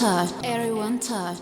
Touch. Everyone touch.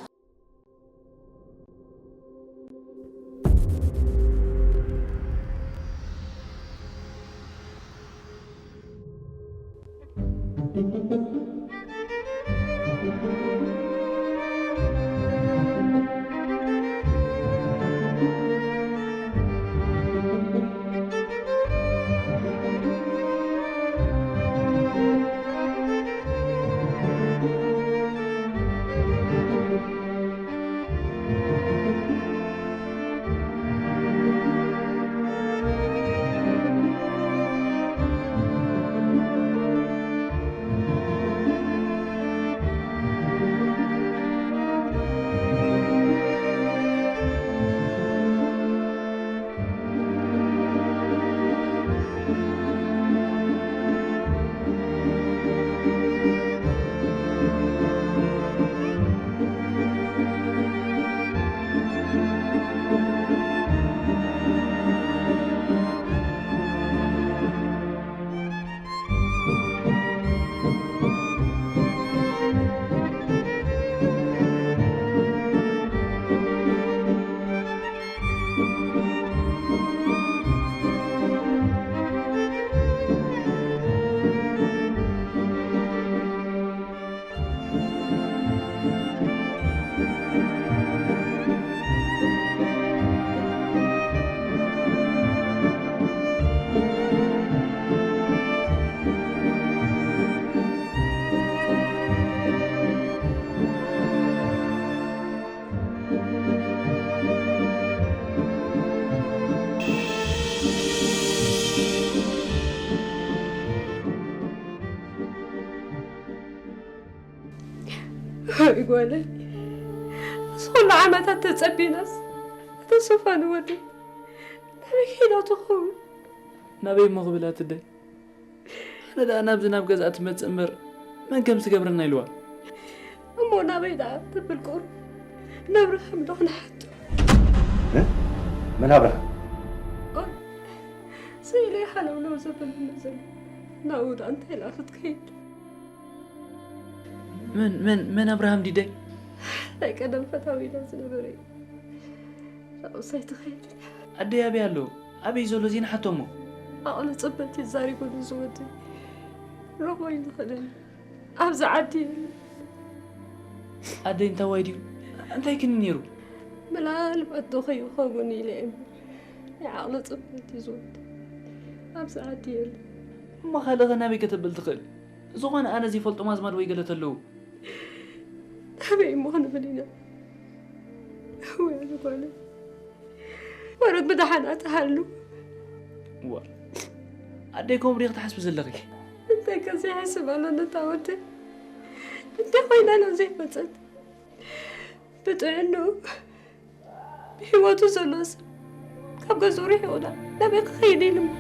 ወይ ጓለይ፣ እዚ ኩሉ ዓመታት ተጸቢናስ፣ እታ ሶፋ ንወዲ ናበይ ከይዳ ትኸውን? ናበይ እሞ ክብል ኣትደይ? ኣነ ደኣ ናብዚ ናብ ገዛ ትመጽእ እምበር መን ከም ትገብረና ኢልዋ። እሞ ናበይ ደኣ ትብል ቁሩብ? ናብ ረሃም ዶ ክንሓቶ? እ? መን ኣብርሃም? ኦይ፣ ስኢለይ ሃለውለው ዘበለኒ ዘሎ። ናብኡ ደኣ እንታይ ኢላ ክትከይድ? መን፣ መን፣ መን ኣብርሃም ዲደይ? ናይ ቀደም ፈታዊና ዝነበረ እዩ። ናብኡ ሳይትኸይድ። ኣደይ ኣበይ ኣሎ? ኣበይ ዘሎ? እዚ ንሓቶ እሞ። ዓቕሊ ጽበት እዩ ዛሪቡኒ ዝወዲ። ረኽቦ እዩ ዝኽእል። ኣብዚ ዓዲ የለን። ኣደይ እንታዋይ ድዩ? እንታይ ክኒ ነይሩ? ምናልባት ዶ ከይኸውን ኢለ እየ እምበር። ናይ ዓቕሊ ጽበት እዩ ዝወዲ። ኣብዚ ዓዲ የለን። እሞ ካልእ ኸ ናበይ ከተብል ትኽእል? ዝኾነ ኣነ ዘይፈልጦም ኣዝማድ ወይ ገለ ተለዉ። ኣበይ እሞ ክንብል ኢና? ወይ ኣነ ጓለይ። ወረግ ብደሓን ኣትሃሉ። እዋ፣ ኣደይ ከምኡ ዲኺ ትሓስቢ ዘለኺ? እንታይ ከ ዘይሓስብ ኣሎ ነታ ወደይ? እንታይ ኮይና ነው ዘይመጸት? ብጥዕንኡ ብህይወቱ ዘሎ ሰብ ካብ ገዝኡ ርሒቑ ዳ ናበይ ክኸይድ ኢሉ እሞ?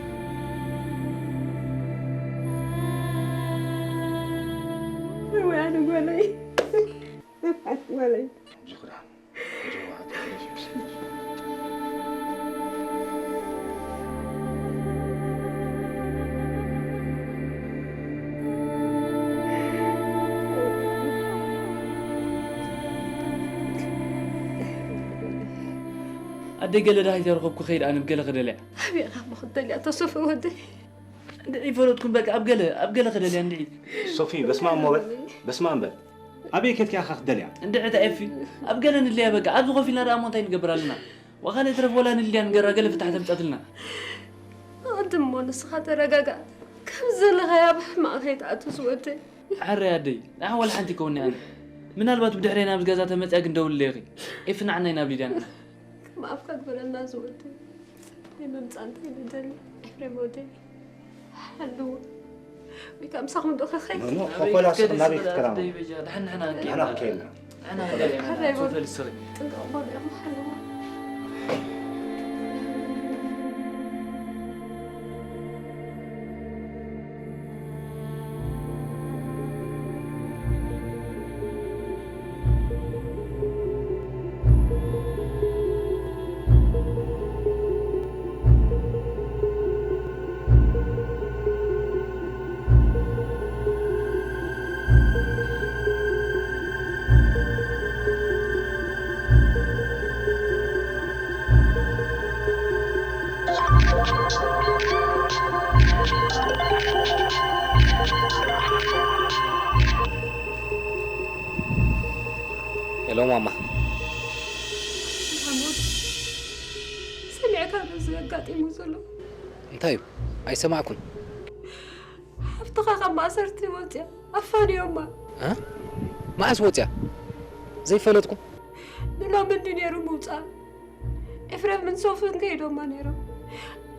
ወይ ኣነ ጓለይ፣ ጓለይ። ኣደይ ገለ ደሃይ ተረኸብኩ ከይድ ኣነ ብገለ ክደልያ። ኣበይ ኢኻ እሞ ክትደልያ ተስፉ ወደይ? እንድዒ ፈለጥኩም በቃ ኣብ ገለ፣ ኣብ ገለ ክደልያ እንድዒ። ሶፊ በስመ ኣብ እሞ በል፣ በስመ ኣብ በል። ኣበይ ከድካ ኢኻ ክትደልያ? እንድዒ እታ ኤፊ ኣብ ገለ ንድልያ በቃ። ኣብዚ ኮፍ ኢልና ደኣ እሞ እንታይ ንገብር ኣለና? ወኻለ ትረፍ ወላ ንልድያ ንገራ ገለ ፍታሕ ተምጻትልና። ኣቐድም እሞ ንስኻ ተረጋጋእ። ከም ዘለኻያ ብሕማቕ ከይትኣቱ ዝወደይ። ሕራይ ኣደይ፣ ንዓ ወላ ሓንቲ ከውኒ ኣነ። ምናልባት ብድሕረይ ናብዚ ገዛ ተመጽያ ግን ደውልለይ ኢኺ። ኤፊ ንዓናይ ናብ ሊድያ ንሕና። ከም ኣፍካ ግበረልና ዝወደይ። ናይ ምምጻእ እንታይ ንደሊ? ኤፍሬም ወደይ። ሓልዎ። ወይ ከዓ ምሳኹም ዶ ክኸይድ? ኖ፣ ኖ፣ ናበይ ኾኾላ ክትከዲ ስቕ ናበይ ስቕ ክትከራ? ኣደይ በጃ፣ ደሓን ንሕና ንሕና ክንከይድ። ክንከይድ ኢና። ንሕና ክንከይድ ኢና። ሓራይ በሉ። ሶፊ ልስኺ። ጥንቅቕ በሉ ኢኹም፣ ሓልዎ። ሎ ማማ። ሓሞት፣ ሰሚዕካ ዶ እዚ ኣጋጢሙ ዘሎ? እንታይ እዩ? ኣይሰማዕኩን። ሓፍትኻ ካብ ማእሰርቲ ወፅያ ኣፋንዮማ። እ? መዓስ ወፅያ? ዘይፈለጥኩ። ንሎሚ እንዲ ነይሩ ምውፃእ። ኤፍሬም ምን ሶፍን ከይዶማ ነይሮም።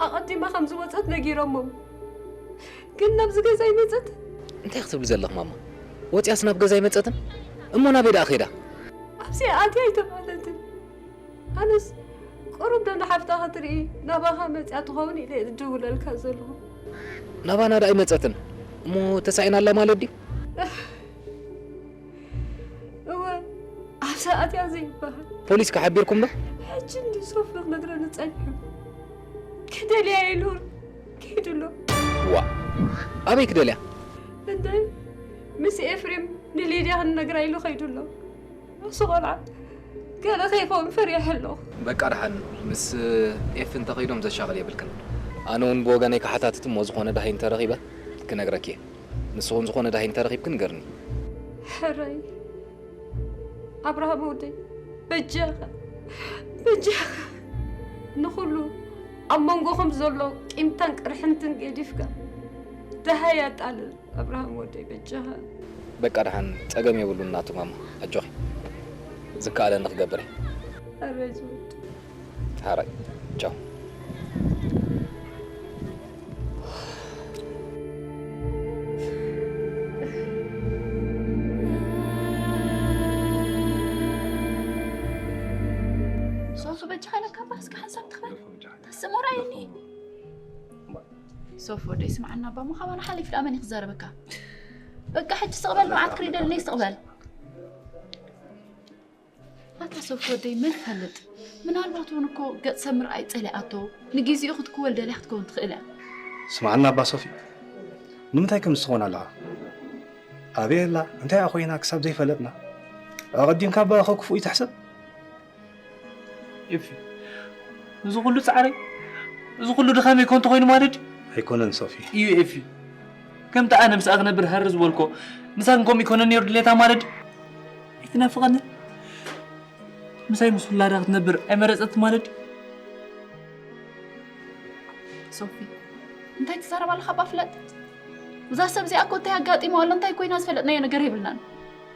ኣቐዲማ ከም ዝወፀት ነጊሮሞም። ግን ናብዚ ገዛ ይመፀት። እንታይ ክትብሊ ዘለኽ ማማ? ወፅያስ ናብ ገዛ ኣይመፀትን? እሞ ናበይ ደኣ ከይዳ? ኣብዚ ኣትያ ኣይተባህለትን። ኣነስ ቁሩብ ዶ ንሓፍታ ክትርኢ ናባኻ መፅያ ትኸውን ኢለ እየ ዝድውለልካ ዘለኹ። ናባና ደኣ ኣይመፀትን። እሞ ተሳኢና ኣላ ማለት ድዩ? እወ፣ ኣብዛ ኣትያ ዘይበሃል። ፖሊስ ከሓቢርኩም ዶ? ሕጂ እንዲ ሶፍ ክነግረኒ ጸኒሑ። ክደልያ ኢሉ ከይዱ ኣሎ። ዋ፣ ኣበይ ክደልያ? እንታይ? ምስ ኤፍሬም ንሊድያ ክንነግራ ኢሉ ከይዱ ኣሎ። ንሱ ቆልዓ ገለ ከይኸውን ፈሪሐ ኣለኹ። በቃ ደሓን፣ ምስ ኤፍ እንተኸይዶም ዘሻቕል የብልክን። ኣነ እውን ብወገነይ ክሓታትት እሞ ዝኾነ ደሃይ እንተረኺበ ክነግረኪ እየ። ንስኹም ዝኾነ ደሃይ እንተረኺብክን ንገርኒ። ሕራይ ኣብርሃም ወደይ፣ በጃኻ በጃኻ ንኹሉ ኣብ መንጎኹም ዘሎ ቂምታን ቅርሕንትን ገዲፍካ ደሃይ ኣጣልል። ኣብርሃም ወደይ በጃኻ። በቃ ደሓን፣ ጸገም የብሉን ናቱ ማማ፣ ኣጆኺ። ዝከኣለኒ ክገብር እየ። ሕራይ ዝወድ ሓራይ። ቻው። ሶፊ በጃኻ ኢለካ እባ እስኪ ሓንሳብ ትኽበል ተስሞ ራእየኒ። ሶፊ ወደይ ስምዓና እባ፣ ምዃባና ሓሊፍ ደኣ መን እዩ ክዛረበካ? በቃ ሕጂ ስቕበል፣ መዓት ክሪደልኒ ስቕበል። ኣታ ሶፊ ወደይ መን ይፈልጥ? ምናልባት እውን እኮ ገጽ ሰብ ምርኣይ ጸሊኣቶ ንግዜኡ ክትክወል ደልያ ክትከውን ትኽእል እያ። ስምዓና እባ ሶፊ፣ ንምንታይ ከምዚ ትኾን ኣለኻ? ኣበይ ኣላ? እንታይ እያ ኮይና ክሳብ ዘይፈለጥና? ኣቐዲምካ እባ ከክፉእ ይትሕሰብ? ኤፊ፣ እዚ ኩሉ ጻዕረይ፣ እዚ ኩሉ ድኻመይ ከንቱ ኮይኑ ማለት ድዩ? ኣይኮነን ሶፊ። እዩ ኤፊ፣ ከምቲ ኣነ ምስኣ ክነብር ሃር ዝበልኮ ምሳን ከምኡ ይኮነ ነይሩ ድሌታ ማለት ድዩ? ኣይትናፍቐንን? ምሳይ ምስ ውላዳ ክትነብር ኣይመረጸት ማለት ድዩ? ሶፊ፣ እንታይ ትዛረብ ኣለኻ እባ ፍለጥ? እዛ ሰብ እዚኣ እኮ እንታይ ኣጋጢማ ኣሎ እንታይ ኮይና ዝፈለጥናዮ ነገር የብልናን።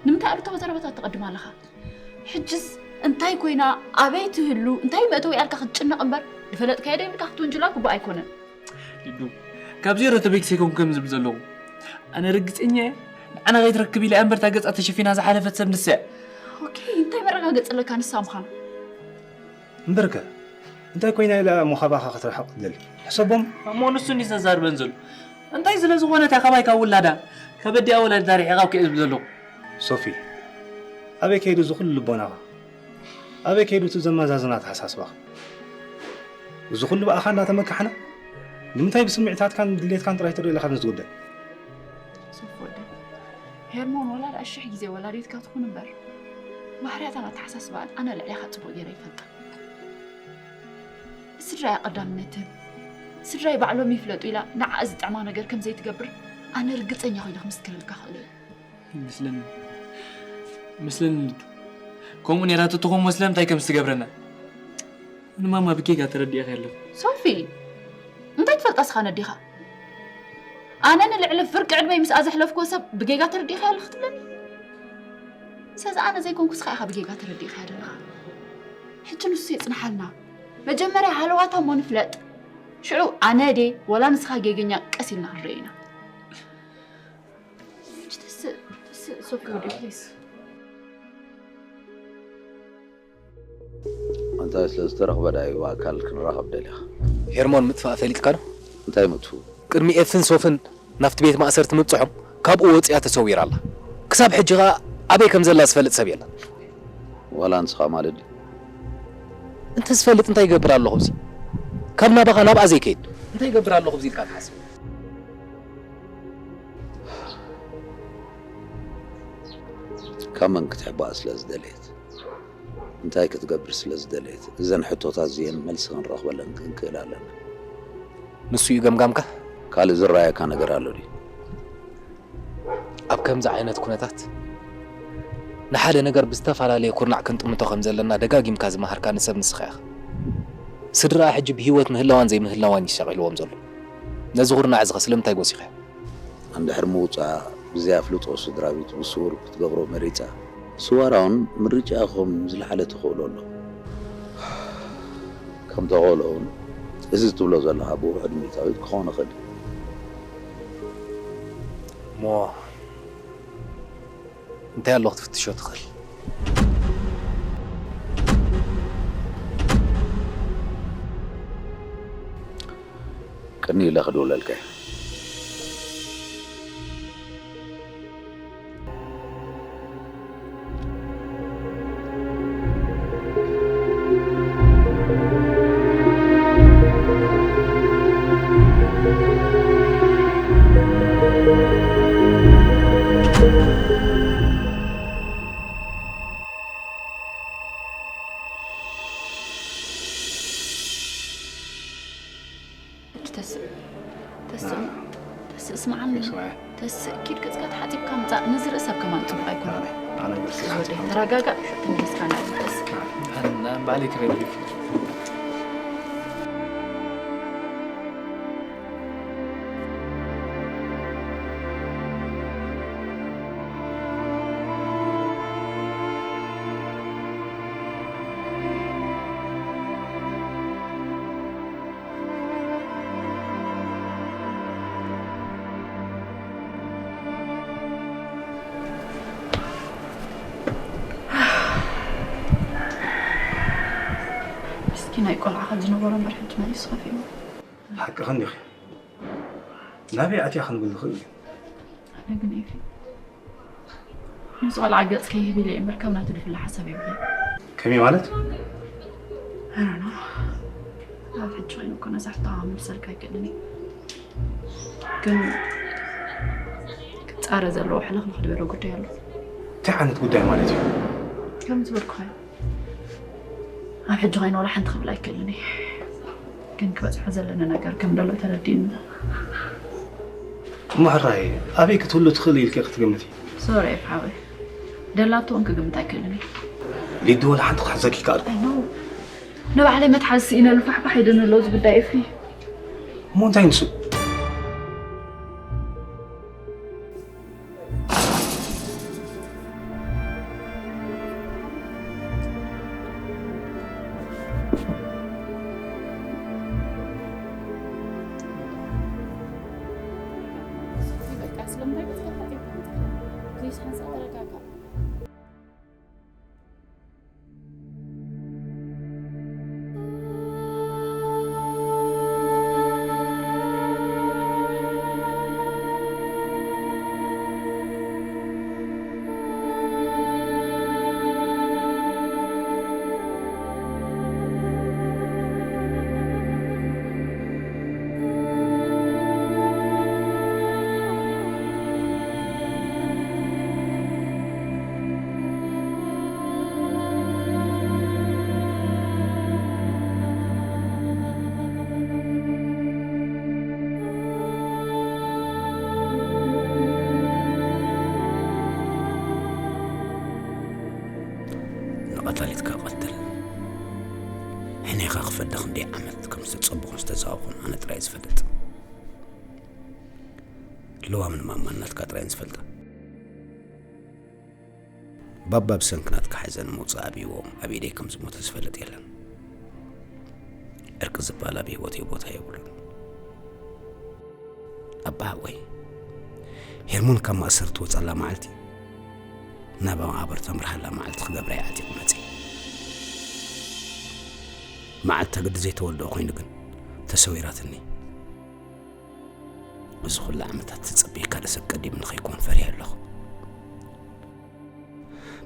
ንምንታይ ኣሉታዊ ዘረባታት ትቐድም ኣለኻ? ሕጅስ እንታይ ኮይና ኣበይ ትህሉ እንታይ መእተዊ ኣልካ ክትጭነቕ እምበር ዝፈለጥካዮ ዶ ይብልካ ክትውንጅላ ግቡእ ኣይኮነን። ሊዱ፣ ካብ ዜሮ ተበጊሰ ይኮንኩ ከም ዝብል ዘለኹ። ኣነ ርግጸኛ እየ ንዓና ከይትረክብ ኢለ እያ እምበር እታ ገጻ ተሸፊና ዝሓለፈት ሰብ ንሳ እያ። ኦኬ፣ እንታይ መረጋገጺ ኣለካ ንሳ ምዃና? እምበርከ እንታይ ኮይና ኢላ እሞ ካባኻ ክትርሕቕ ትደሊ? ሕሰቦም። እሞ ንሱ እንዲ ዘዛርበን ዘሎ እንታይ ስለ ዝኾነ እታ ካባይ ካብ ውላዳ ካብ ኣዲኣ ወላዲታ ርሒቓ እኮ እየ ዝብል ዘለኹ። ሶፊ፣ ኣበይ ከይዱ እዚ ኩሉ ልቦናኻ? ኣበይ ከይዱ እቲ ዘመዛዝን ኣተሓሳስባኻ? እዚ ኩሉ ብኣኻ እናተመካሕና ንምንታይ ብስምዒታትካን ድሌትካን ጥራይ ትርኢ ኣለኻ ኣብዚ ጉዳይ? ሶፍ ወደይ፣ ሄርሞን ወላ ደኣ ሽሕ ግዜ ወላዲትካ ትኹን እምበር ባህርያታን ኣተሓሳስባኣን ኣነ ልዕሌኻ ጽቡቕ ገይረ ይፈልጣ። ንስድራይ ቀዳምነት ትህብ፣ ስድራይ ባዕሎም ይፍለጡ ኢላ ንዓኣ ዝጥዕማ ነገር ከም ዘይትገብር ኣነ ርግጸኛ ኮይነ ክምስክረልካ እኽእል እየ። ይመስለኒ ይመስለኒ ልዱ ከምኡ ነይራ ተትኾን መስለ እንታይ ከም ዝትገብረና ንማማ ብጌጋ ተረዲእኻ ኣለኹ። ሶፊ፣ እንታይ ትፈልጣ ስኻ ነዲኻ? ኣነ ንልዕሊ ፍርቂ ዕድመይ ምስኣ ዘሕለፍክዎ ሰብ ብጌጋ ተረዲእኻ ኣለኹ ትብለኒ? ሰዚ ኣነ ዘይኮንኩ ስኻ ኢኻ ብጌጋ ተረዲእኻ ዘለኻ። ሕጂ ንሱ የጽንሓልና። መጀመርያ ሃለዋታ እሞ ንፍለጥ። ሽዑ ኣነ ድየ ወላ ንስኻ ጌገኛ ቀስ ኢልና ክንርኢ ኢና። ሕጂ ተስእ ተስእ ሶፊ ወዲ ፕሊስ። እንታይ ስለ ዝተረኽበ ዳዩ ብኣካል ክንራኸብ ደሊኻ? ሄርሞን ምጥፋእ ፈሊጥካ ዶ? እንታይ ምጥፉ? ቅድሚ ኤፍን ሶፍን ናብቲ ቤት ማእሰርቲ ምብጽሖም ካብኡ ወጺኣ ተሰዊራ ኣላ። ክሳብ ሕጂ ኸኣ ኣበይ ከም ዘላ ዝፈልጥ ሰብ የለን። ዋላ ንስኻ ማለት ድዩ? እንተ ዝፈልጥ እንታይ ይገብር ኣለኹ ኣብዚ? ካብ ናባኻ ናብኣ ዘይከይድ እንታይ ይገብር ኣለኹ ኣብዚ ኢልካ ትሓስብ? ካብ መን ክትሕባእ ስለ ዝደለየት? እንታይ ክትገብር ስለ ዝደለየት? እዘን ሕቶታት እዚኤን መልሲ ክንረኽበለን ክንክእል ኣለና። ንሱ እዩ ገምጋምካ? ካልእ ዝረኣየካ ነገር ኣሎ ድዩ? ኣብ ከምዚ ዓይነት ኩነታት ንሓደ ነገር ብዝተፈላለየ ኩርናዕ ክንጥምቶ ከም ዘለና ደጋጊምካ ዝመሃርካኒ ሰብ ንስኻ ኢኻ። ስድራኣ ሕጂ ብህይወት ምህላዋን ዘይምህላዋን እዩ ሸቒልዎም ዘሎ። ነዚ ኩርናዕ እዚ ኸ ስለምንታይ ጎሲኻዮ? እንድሕር ምውጻኣ ብዘይ ኣፍልጦ ስድራ ቤት ብስውር ክትገብሮ መሪጻ፣ ስዋራ እውን ምርጫኣ ከም ዝለዓለ ተኽእሎ ኣሎ። ከም ተኽእሎ እውን እዚ ትብሎ ዘለኻ ብውሑድ ሚእታዊት ክኸውን ይኽእል እዩ። እሞ እንታይ ኣሎ ክትፍትሾ ትኽእል? ቅኒ ኢለ ክድውለልካ እየ። ተስእ ተስእ ተስእ ስምዓኒ። ይስማዕ። ተስእ ኪድ ገጽካ ተሓጺብካ ምጻእ። ነዚ ርእሰብ ከማን ጽቡቕ ኣይኮነን። ኣነ፣ ኣነ ገጽ ወደይ ተረጋጋእ። ተመለስካ ናብ ተስእ። ኣነ ባዕለይ ክረግፍ። እስኪ ናይ ቆልዓኻ ዝነበሮ እምበር ሕጂ መሊሱ ከፊኡ። ሓቅኽን ዲኺ? ናበይ ኣትያ ክንብል ንኽእል ግን? ኣነ ግን ኤፊ፣ ምስ ቆልዓ ገጽ ከይህብ ኢለ እየ እምበር ካብ ናቱ ድፍለ ሓሳብ የብለይ። ከመይ ማለት? ኣይ ዶንት ኖ። ኣብ ሕጂ ኮይኑ እኮ ነዛ ሕቶ ክምልሰልካ ኣይክእልን እየ። ግን ክጻረ ዘለዎ ሕልኽልኽ ዝበለ ጉዳይ ኣሎ። እንታይ ዓይነት ጉዳይ ማለት እዩ? ከም ዝበልኩኻ እዩ። ኣብ ሕጂ ኮይኑ ዋላ ሓንቲ ክብል ኣይክእልን እየ። ግን ክበጽሖ ዘለና ነገር ከም ደሎ ተረዲእኒ። እሞ ሕራይ ኣበይ ክትህሉ ትኽእል ኢልኪ ክትግምቲ? ሶሪ ኤፍ ሓወይ፣ ደላቶ እውን ክግምት ኣይክእልን እየ። ሊዱ ዋላ ሓንቲ ክሕዘኪ ይከኣል። ኣይ ኖ፣ ንባዕለይ መትሓዚ ስኢነሉ ፋሕፋሕ ኢሉኒ ኣሎ እዚ ጉዳይ ኤፍሪ። እሞ እንታይ ንሱ? በቃ ስለምንታይ ገጽካ ሓጢእካ ምጽኻ? ዘይስሓንሳ ተረጋጋ። ንቐታሊትካ ቀትል፣ ሕኔኻ ክፈዲ ክንደይ ዓመት ከም ዝተጸበኹን ዝተዛወኹን ኣነ ጥራይ ዝፈልጥ። ልዋምን ማማን ናትካ ጥራይ ዝፈልጣ። ባባ ብሰንኪ ናትካ ሓዘን ምውጻእ ኣብይዎም ኣብ ኢደይ ከም ዝሞተ ዝፈልጥ የለን። ዕርቂ ዝበሃል ኣብ ህይወተይ ቦታ የብሉን። ኣባ ሓወይ፣ ሄርሞን ካብ ማእሰር ትወጸላ መዓልቲ፣ ናብ መቓብር ተምርሃላ መዓልቲ ክገብራ እየ ዓጢቕ መጺእ። መዓልታ ግዲ ዘይተወልደ ኮይኑ ግን ተሰዊራትኒ። እዚ ኩሉ ዓመታት ተጸቢየ ካልእ ሰብ ቀዲሙ ንኸይኮን ፈሪሐ ኣለኹ።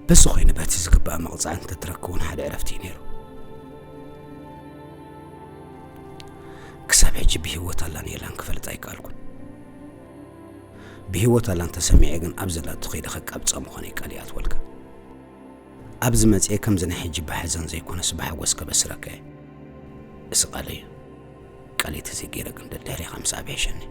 በዚ ኮይኑ በቲ ዝግባእ መቕጻዕቲ እንተትረክብ እውን ሓደ ዕረፍቲ እዩ ነይሩ። ክሳብ ሕጂ ብህይወት ኣላን የላን ክፈልጥ ኣይከኣልኩን። ብህይወት ኣላን ተሰሚዐ ግን ኣብ ዘላቶ ከይደ ከቃብጻ ምዃነይ ቃል ይኣትወልካ። ኣብዚ መጺኤ ከምዚ ናይ ሕጂ ብሓዘን ዘይኮነስ ብሓጎስ ከበስረካ እየ። እዚ ቃለይ እዩ። ቃለይ ተዘይገይረ ግን ደድሕሬኻ ምስኣብ ይሕሸኒ።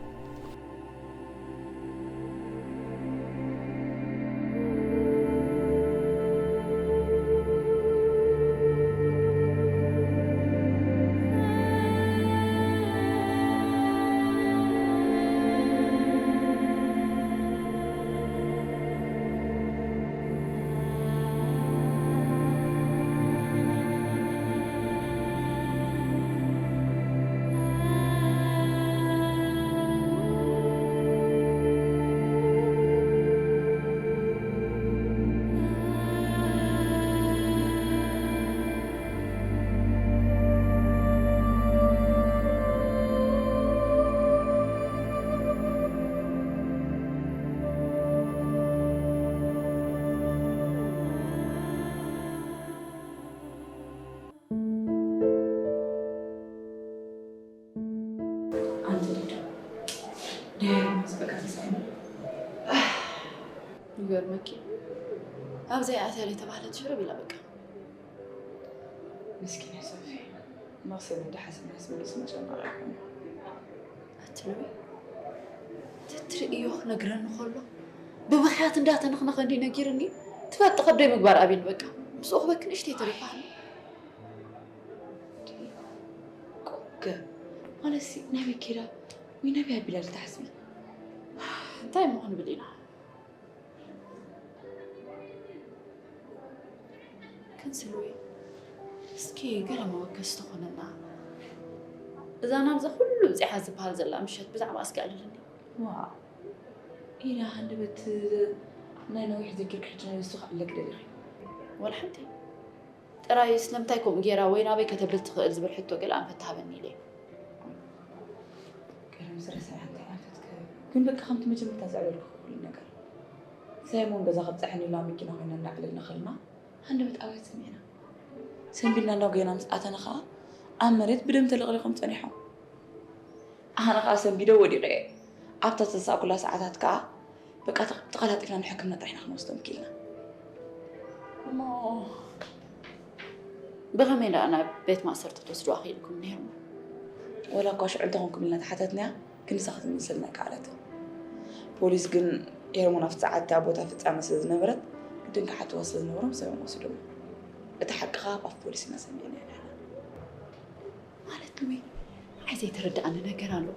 ይገርመኪ፣ ኣብዚኣ ኣትያ ለይተባህለት ሽርብ ኢላ በቃ። ምስኪን ሶፊ፣ መቕሰን እንዳ ሓሰብናስ ምልስ መጨመር ኣይኮነ። ኣትነዊ፣ ተትርእዮ ክነግረኒ ከሎ ብብኽያት እንዳተነኽነኸ እንዲ ነጊርኒ፣ ትበጥ ከብደይ ምግባር ኣቢን በቃ። ምስኡ ክበኪ ንእሽተይ ተሪፋኒ። ቆገ፣ ማለትሲ ናበይ ኬዳ ወይ ናበይ ኣቢላ ዶ ትሓስቢ? እንታይ እሞ ክንብል ኢና? ክንስሉይ፣ እስኪ ገለ መወከሲ ተኾነና። እዛ ናብዚ ኩሉ ብፅሓ ዝበሃል ዘላ ምሸት ብዛዕባ እስኪ ኣልልኒ። ዋ፣ ኢና ሃንደበት ናይ ነዊሕ ዘኪርክ ሕጂ ናይ ንሱ ክዕለክ ደሊኺ? ወላ ሓንቲ። ጥራይ ስለምንታይ ከምኡ ጌራ ወይ ናበይ ከተብል ትኽእል ዝብል ሕቶ ገለ ኣንፈት ሃበኒ ኢለ። ገለ ምስ ረሳሕ እንታይ ኣንፈት ከ-፣ ግን በቃ ከምቲ መጀመርታ ዘዕለልኩ ኩሉ ነገር። ሳይሞን ገዛ ከብጽሐኒ ኢሉ ኣብ መኪና ኮይና እናዕለልና ከለና ሃንደበት ኣዋጅ ሰሚዕና። ሰንቢልና እንዳጎየና ምስ ኣተና ኸኣ ኣብ መሬት ብደም ተለቕሊቖም ጸኒሖም። ኣነ ኸኣ ሰንቢደ ወዲቐ እየ። ኣብታ ዝተሳእኩላ ሰዓታት ከኣ በቃ ተቕ-፣ ተቐላጢፍና ንሕክምና ጥራሕ ኢና ክንወስዶም ክኢልና። እሞ ብኸመይ ደኣ ናብ ቤት ማእሰርቲ ክትወስድዋ ክኢልኩም ነይርሞ? ወላ እኳ ሽዑ እንተኾንኩም ኢልና ተሓተትናያ፣ ግን ንሳ ክትምልሰልና ኣይከኣለትን። ፖሊስ ግን ሄርሞን ኣብቲ ሰዓት እቲኣ ቦታ ፍጻመ ስለ ዝነበረት፣ ግድን ክሓትዋ ስለ ዝነበሮም ሰብኦም ወሲዶም። እቲ ሓቂ ኸኣ ኣብ ኣፍ ፖሊስ ኢና ሰሚዕናዮ ንሕና። ማለት ወይ ንዓይ ዘይተረድኣኒ ነገር ኣሎ።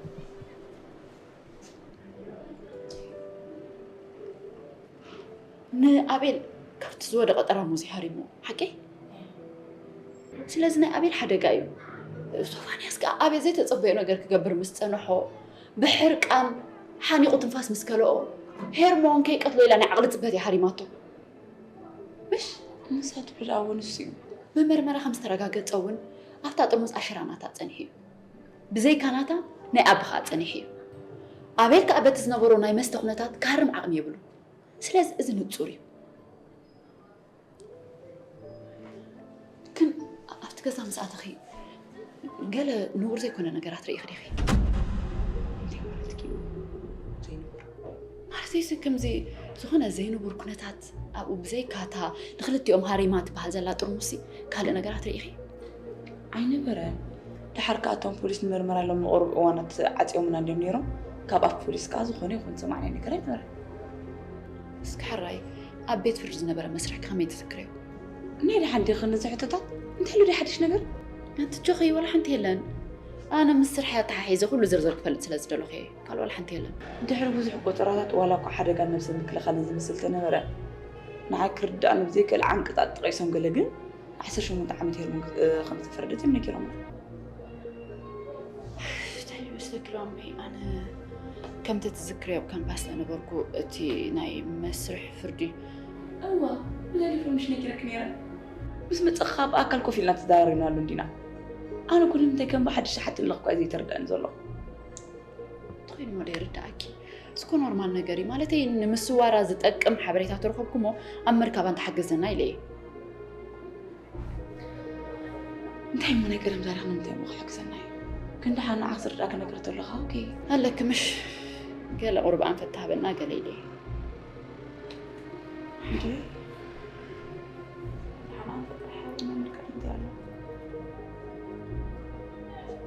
ንኣቤል ካብቲ ዝወደቐ ጠራሙዝ እዩ ሃሪሞ፣ ሓቀይ? ስለዚ ናይ ኣቤል ሓደጋ እዩ። ሶፋንያስ ከኣ ኣቤል ዘይተጸበዮ ነገር ክገብር ምስ ጸንሖ፣ ብሕርቃን ሓኒቑ ትንፋስ ምስ ከልኦ፣ ሄርሞን ከይቀትሎ ኢላ ናይ ዓቕሊ ጽበት እያ ሃሪማቶ። ምሽ? ንሳ ትብል ኣቦ ንሱ እዩ። ብመርመራ ከም ዝተረጋገጸ እውን፣ ኣብታ ጥርሙዝ ኣሽራ ናታ ጸኒሑ እዩ። ብዘይካ ናታ ናይ ኣቢ ኸኣ ጸኒሑ እዩ። ኣቤል ከኣ በቲ ዝነበሮ ናይ መስተ ኩነታት ክሃርም ዓቕሚ የብሉን። ስለዚ እዚ ንጹር እዩ። ግን ኣብቲ ገዛ ምስ ኣተኺ ገለ ንቡር ዘይኮነ ነገራት ርኢኺ ዲኺ? እንታይ ማለትኪ እዩ ዘይንቡር? ማለተይሲ ከምዚ ዝኾነ ዘይንቡር ኩነታት ኣብኡ ብዘይካታ ንክልቲኦም ሃሪማ ትበሃል ዘላ ጥርሙዝሲ ካልእ ነገራት ርኢኺ? ኣይነበረን። ደሓር ከኣ እቶም ፖሊስ ንመርመራ ኢሎም ንቑሩብ እዋናት ዓጽዮምና እንድዮም ነይሮም። ካብ ኣፍ ፖሊስ ከኣ ዝኾነ ይኹን ዝሰማዕናዮ ነገር ኣይነበረን። እስኪ ሕራይ ኣብ ቤት ፍርዲ ዝነበረ መስርሕ ከመይ ትዝክርዮ? ናይ ደሓን ዲኺ ነዚ ሕቶታት? እንታይ ኣሎ ድዩ ሓድሽ ነገር? ኣንቲ ጆኺ፣ ዋላ ሓንቲ የለን። ኣነ ምስ ስርሐይ ኣተሓሒዘ ኩሉ ዝርዝር ክፈልጥ ስለ ዝደለኹ እየ። ካልእ ዋላ ሓንቲ የለን። ድሕሪ ብዙሕ ቆጸራታት፣ ዋላ እኳ ሓደጋ ነብሰ ምክልኻልን ዝመስል ተነበረ፣ ንዓይ ክርድኣኒ ብዘይክእል ዓንቅጻት ጠቒሶም ገለ ግን ዓሰርተ ሸሞንተ ዓመት ሄርሞን ክ-፣ እ፣ ከም ዝተፈረደት እዮም ነጊሮምና። እንታይ ይመስለኪ ሎሚ ኣነ ከምቲ ትዝክርዮ ኣብ ካምፓስ ዝነበርኩ እቲ ናይ መስርሕ ፍርዲ? እዋ፣ ብቴሌፎን ምሽ ነጊረክ ነይረ። ምስ መጸኻ ብኣካል ኮፍ ኢልና ተዘራሪብናሉ እንዲና። ኣነ እኮ ንምንታይ ከም ብሓድሽ ሓጥን ለኽኳ ዘይተረድኣኒ ዘሎ። ተኾይኑ ሞ ደይርድኣኪ። እስኮ ኖርማል ነገር እዩ። ማለተይ ንምስዋራ ዝጠቅም ሓበሬታ ተረኸብኩሞ ኣብ ምርካባ እንተሓገዘና ኢለ እየ። እንታይ እሞ ናይ ቀደም ታሪኽ ንምንታይ እሞ ክሕግዘና እዩ? ግን ደሓን ንዓኽ ዝርዳእኪ ነገር ተሎ ኸኣ፣ ኦኬ። ኣለኪ ምሽ? ገለ ቁሩብ ኣንፈት ትሃበና ገለ ኢለ እየ። እንዴ? ደሓን ኣንፈት ጥራሕ ሃበና ምልክት እንታይ ኣሎ?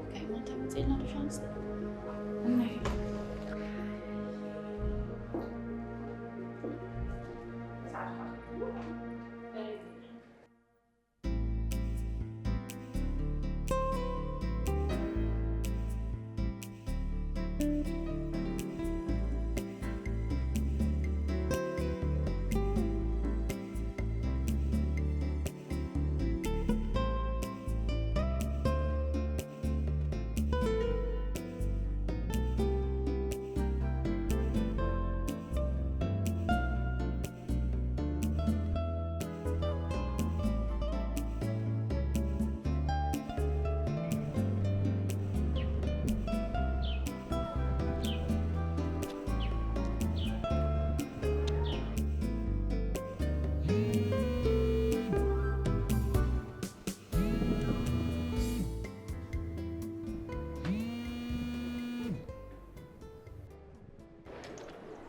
እንታይ እሞ እንታይ መፅእልና ዶ ሻንስ? እነይ።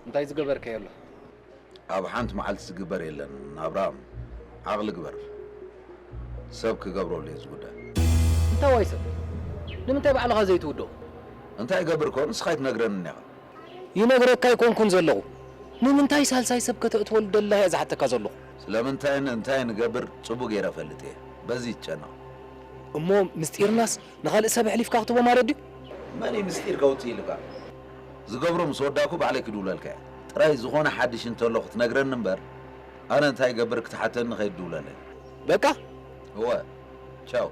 እንታይ ዝገበርከዮ ኣሎ? ኣብ ሓንቲ መዓልቲ ዝግበር የለን ኣብርሃም፣ ዓቕሊ ግበር። ሰብ ክገብረሉ እዩ እዚ ጉዳይ። እንታይ ዋይ ሰብ? ንምንታይ ባዕልኻ ዘይትውዶ? እንታይ ገብር ኮ ንስኻ ኣይትነግረንን ኢኻ። ይነግረካ ኣይኮንኩን ዘለኹ። ንምንታይ ሳልሳይ ሰብ ከተእትወሉ ደለኻ እየ ዝሓተካ ዘለኹ። ስለምንታይን እንታይ ንገብር ጽቡቅ ገይረ ፈልጥ እየ። በዚ ይጨነቕ። እሞ ምስጢርናስ ንኻልእ ሰብ ኣሕሊፍካ ክትቦ ማለት ድዩ? መን እዩ ምስጢር ከውጽእ ኢልካ? ዝገብሮ ምስ ወዳእኩ ባዕለይ ክድውለልካ እየ። ጥራይ ዝኾነ ሓድሽ እንተሎ ክትነግረኒ እምበር ኣነ እንታይ ገብር ክትሓተኒ ከይትድውለለይ። በቃ እወ። ቻው።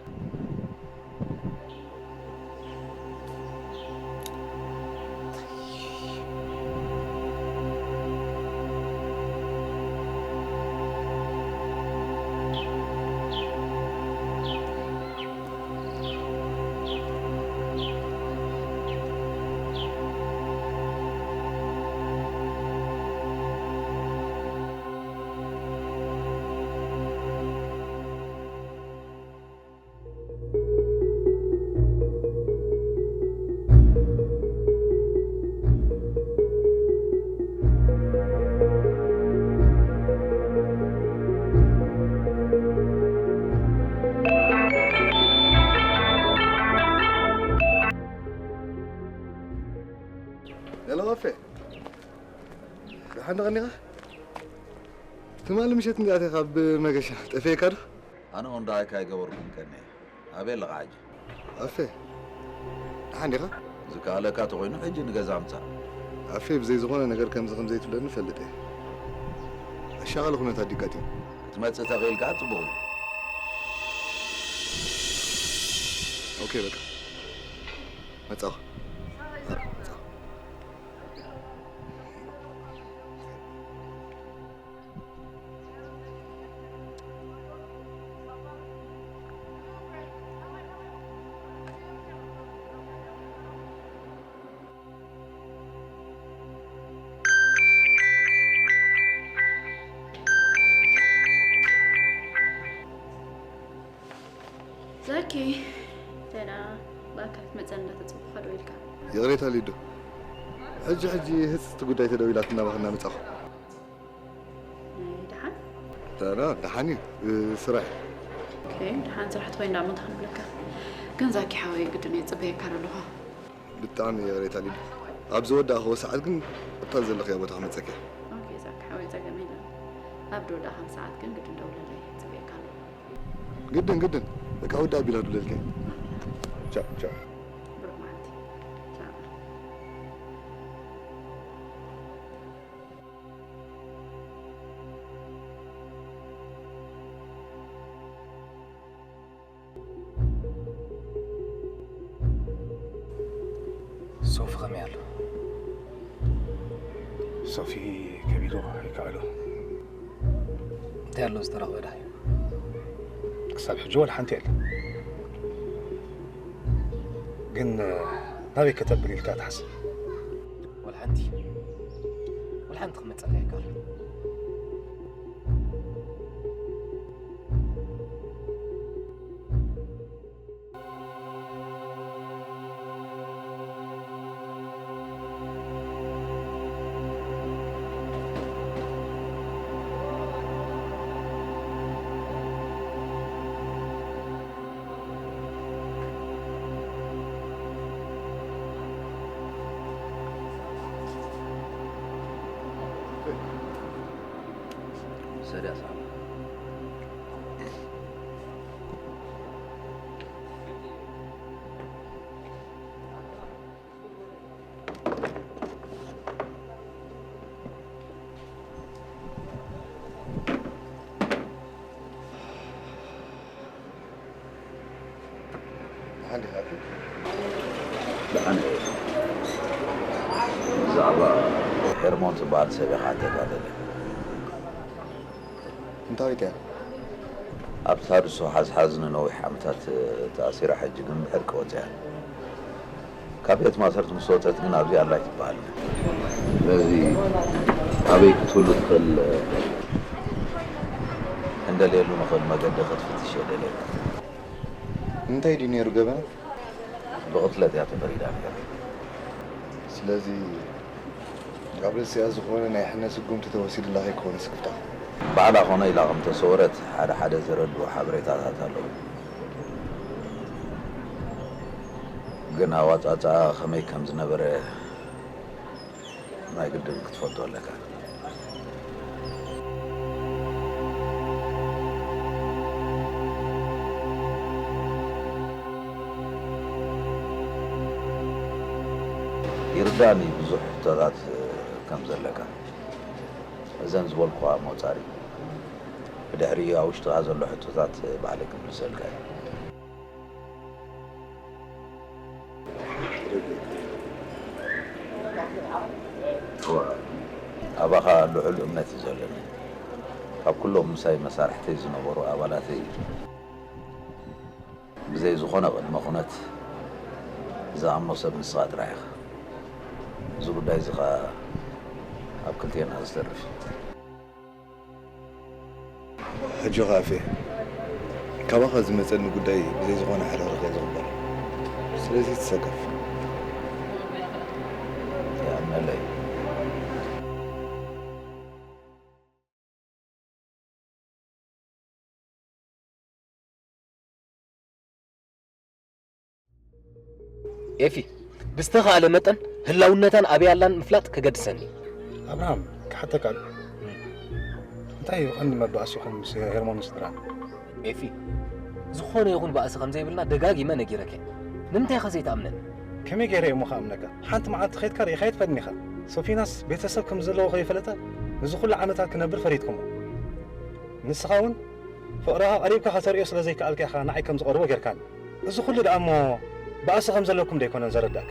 ሄሎ ወፌ፣ ደሓን ዶ ቀኒኻ? ትማሊ ምሸት እንዲኣ ካብ መገሻ ጠፊእካ ዶ? ኣነ እውን ደሃይካ ኣይገበርኩን ቀኒ። ኣበይ ኣለኻ ሕጂ? ኣፌ፣ ደሓን ዲኻ? ዝከኣለካ ተኾይኑ ሕጂ ንገዛ ምጻእ። ኣፌ፣ ብዘይ ዝኾነ ነገር ከምዚ ከም ዘይትብለኒ እፈልጥ እየ። ኣሻቓሊ ኩነታት ድዩ ኣጋጢሙ? ክትመጽእ ተኽኢልካ ጽቡቕ እዩ። ኦኬ፣ በቃ መጻኹ። መጻኹ። ዛኪ፣ ደህና ብኣካል ክትመፀና እንዳተፀበኻ ደው ኢልካ። ይቕሬታ ሊዱ፣ ሕጂ ሕጂ ህፅቲ ጉዳይ ተደዊላትና ባኽና መፃኹ። ናይ ደሓን? ዳና ደሓን እዩ፣ እ፣ ስራሕ እዩ። ኦኬ፣ ደሓን ስራሕ ትኾይን ዳሞ እንታይ ክንብለካ? ግን ዛኪ ሓወይ ግድን እየ ዝፅበየካ ዘለኹ። ብጣዕሚ ይቕሬታ ሊዱ፣ ኣብ ዝወዳእኽዎ ሰዓት ግን ኣብታ ዘለኽዮ ቦታ ክመፀኪ እየ። ኦኬ ዛኪ ሓወይ፣ ፀገም የለን። ኣብ ዝወዳእኻሉ ሰዓት ግን ግድን ደውለለይ፣ እፅበየካ ኣለኹ። ግድን ግድን፣ በቃ ውድእ ኣቢለ ክድውለልኪ እየ። ቻው ቻው። ብሩኽ መዓልቲ። ቻው። ሶፊ ከመይ ኣሎ? ሶፊ ከቢዱ ኣይከኣሎ። እንታይ ኣሎ ዝተረኽበ ደሃዩ? ክሳብ ሕጂ ዋላ ሓንቲ የለን። ግን ናበይ ከተብል ኢልካ ትሓስብ? ዋላ ሓንቲ፣ ዋላ ሓንቲ ክመጸካ ኣይከኣል። ሰሪያ ሳባ። ደሓን ዲኻ ኣቢ? ደሓን እየ። ብዛዕባ ሄርሞን ትበሃል ሰብ እየ ክሓተካ ደለ። እንታዊት እያ? ኣብ ታድሶ ሓዝሓዝ ንነዊሕ ዓመታት ተኣሲራ፣ ሕጂ ግን ብዕርቂ ወጺኣ። ካብ ቤት ማእሰርቲ ምስ ወጸት ግን ኣብዚ ኣላ ኣይትበሃልን። ስለዚ ኣበይ ክትህሉ ትኽእል ክንደልየሉ ንኽእል መገዲ ክትፍትሽ እየ ደልየካ። እንታይ ድዩ ነይሩ ገበና? ብቕትለት እያ ተፈሪዳ ነይራ። ስለዚ ካብ ርእሲኣ ዝኾነ ናይ ሕነ ስጉምቲ ተወሲዱላ ከይኮነ ስክፍታ። ባዕላ ኮነ ኢላ ከም ተሰወረት ሓደ ሓደ ዘረድኡ ሓበሬታታት ኣለዉ። ግን ኣዋጻጽኣ ከመይ ከም ዝነበረ ናይ ግድን ክትፈልጦ ኣለካ። ይርዳእኒ ብዙሕ ሕቶታት ከም ዘለካ። እዘን ዝበልኩኻ ሞጻሪ። ብድሕሪኡ ኣብ ውሽጥኻ ዘሎ ሕቶታት ባዕለይ ክምልሰልካ እየ። እወ፣ ኣባኻ ልዑል እምነት እዩ ዘለኒ። ካብ ኩሎም ምሳይ መሳርሕተይ ዝነበሩ ኣባላተይ ብዘይ ዝኾነ ቅድመ ኩነት ዝኣምኖ ሰብ ንስኻ ጥራይ ኢኻ። እዚ ጉዳይ እዚ ኸኣ ኣብ ክልቴና ዝተርፍ እዩ። ኣጆኻ ኣፌ፣ ካባኻ ዝመጸኒ ጉዳይ ብዘይ ዝኾነ ሕርኽርኽ እየ ዝቕበሎ። ስለዚ ትሰከፍ። ይኣምነለይ። ኤፊ፣ ብዝተኻእለ መጠን ህላውነታን ኣበይ ኣላን ምፍላጥ ከገድሰኒ እዩ። ኣብርሃም፣ ክሓተካ ኣሎ። እንታይ እዩ ቀንዲ መባእሲኹም ምስ ሄርሞንን ስድራን? ኤፊ፣ ዝኾነ ይኹን ባእሲ ከም ዘይብልና ደጋጊመ ነጊረካ እየ። ንምንታይ ኢኻ ዘይትኣምነኒ? ከመይ ገይረ እየ እሞ ክኣምነካ? ሓንቲ መዓልቲ ኸይድካ ርኢኻዮ ትፈልጥኒ ኢኻ። ሶፊናስ ቤተሰብ ከም ዘለዎ ከይፈለጠ፣ እዚ ኩሉ ዓመታት ክነብር ፈሪድኩሞ። ንስኻ እውን ፍቕርኻ ቀሪብካ ከተርእዮ ስለ ዘይከኣልካ ኢኻ ንዓይ ከም ዝቐርቦ ጌርካኒ። እዚ ኩሉ ደኣ እሞ ባእሲ ከም ዘለኩም ዶ ኣይኮነን ዘረዳእካ?